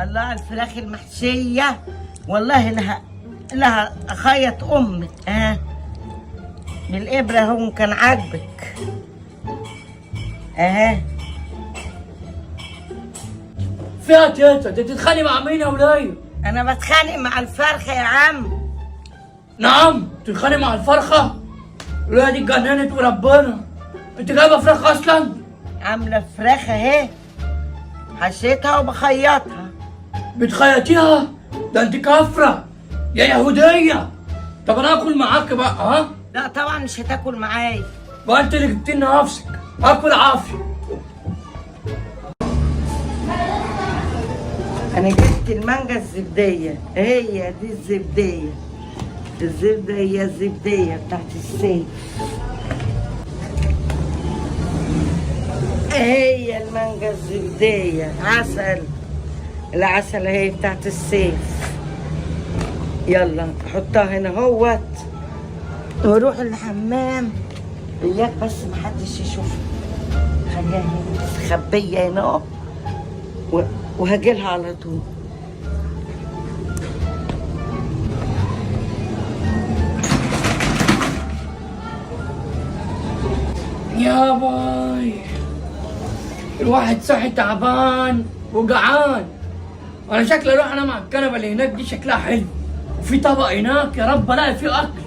الله على الفراخ المحشيه، والله لها اخيط امك. بالابره هو كان عاجبك. اها فيها تيتا، انت بتتخانقي مع مين يا ولية؟ انا بتخانق مع الفرخه يا عم. نعم، تتخانقي مع الفرخة؟ الولية دي اتجننت وربنا. انت جايبة فراخ اصلا؟ عامله فراخ اهي، حشيتها وبخيطها. بتخيطيها؟ ده انت كافرة يا يهودية. طب انا اكل معاك بقى؟ ها؟ لا طبعا مش هتاكل معايا. بقى انت اللي جبتي لنا نفسك، اكل عافية. انا جبت المانجا الزبديه، هي دي الزبديه، الزبديه الزبديه بتاعت السيف. هي المانجا الزبديه، عسل، العسل هي بتاعت السيف. يلا حطها هنا اهوت واروح الحمام. اياك بس محدش يشوفها، خليها هنا مستخبيه هنا اهو، وهجيلها على طول. يا باي، الواحد صاحي تعبان وجعان. انا شكلي اروح انام على الكنبة اللي هناك دي، شكلها حلو، وفي طبق هناك يا رب الاقي فيه اكل.